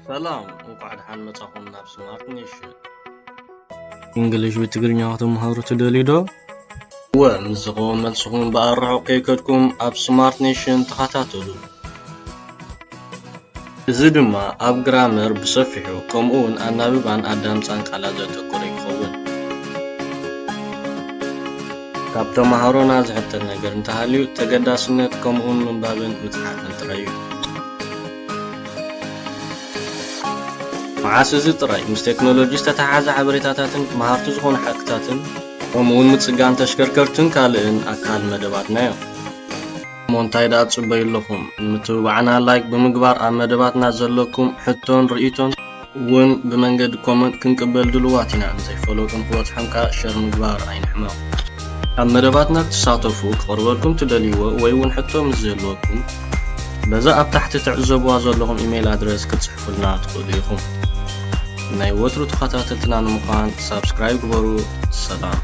ሰላም፣ እንኳዕ ደሓን መጻኹም ናብ ስማርት ኔሽን። እንግሊሽ ብትግርኛ ክትመሃሩ ትደልዩ ዶ? እወ፣ ምስ ዝኸውን መልስኹም ብኣርሑቕ ከይከድኩም ኣብ ስማርት ኔሽን ተኸታተሉ። እዚ ድማ ኣብ ግራመር ብሰፊሑ፣ ከምኡውን ኣናብባን ኣዳምጻን ቃላት ዘተኮረ ይኸውን። ካብ ተመሃሮና ዝሕተት ነገር እንተሃልዩ፣ ተገዳስነት ከምኡውን ምንባብን ምጽሓፍን ጥራይ እዩ። መዓስ እዚ ጥራይ፣ ምስ ቴክኖሎጂ ዝተተሓሓዘ ሓበሬታታትን መሃርቲ ዝኾኑ ሓቅታትን፣ ከምኡውን ምጽጋን ተሽከርከርትን ካልእን ኣካል መደባትና እዮም። እሞ እንታይ ደኣ ትጽበዩ ኣለኹም? ንምትብባዕና ላይክ ብምግባር ኣብ መደባትና ዘለኩም ሕቶን ርእይቶን እውን ብመንገዲ ኮመንት ክንቅበል ድልዋት ኢና። ንዘይፈለጡን ክበጽሖም ከኣ ሸር ምግባር ኣይንሕመቕ። ኣብ መደባትና ክትሳተፉ ክቐርበልኩም ትደልይዎ ወይ እውን ሕቶ ምስ ዝህልወኩም በዛ ኣብ ታሕቲ ትዕዘብዋ ዘለኹም ኢሜይል ኣድረስ ክትጽሕፉልና ትኽእሉ ኢኹም። ናይ ወትሩ ተኸታተልትና ንምዃን ሳብስክራይብ ግበሩ። ሰላም።